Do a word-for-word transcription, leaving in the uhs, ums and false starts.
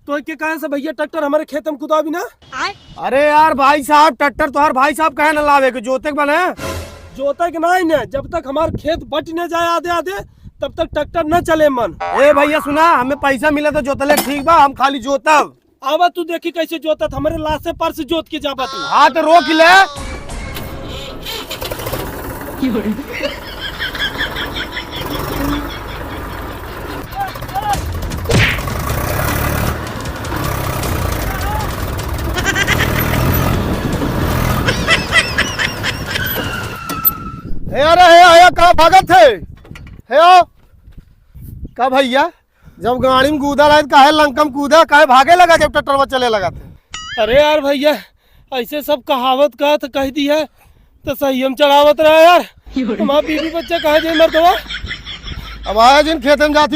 तो के कहे से भैया ट्रैक्टर हमारे खेत में कुदाबी ना? अरे यार भाई साहब, ट्रैक्टर तोहार भाई साहब कहे ना लावे के, जोते के बने। जोते के नहीं ने, जब तक हमार खेत बट न जाए आधे आधे, तब तक ट्रैक्टर न चले मन। ए भैया सुना, हमें पैसा मिले तो जोतले ठीक बा, हम खाली जोतब। आवा तू देखी कैसे जोतत, हमरे लाशे पर से जोत के जाबा तू। हाँ तो रोक ले। हे अरे, हे आया, का भागत है? हे आओ। का भैया, जब गाड़ी में कूदा रहे, काहे लंका में कूदा, काहे भागे लगा जब ट्रैक्टरवा चले लगा थे? अरे यार भैया, ऐसे सब कहावत का तो कह दी है, तो सही हम चढ़ावत रहा यार। हमार बीवी बच्चा कहाँ जाए मर्दवा? अब आया जिन खेत में जाती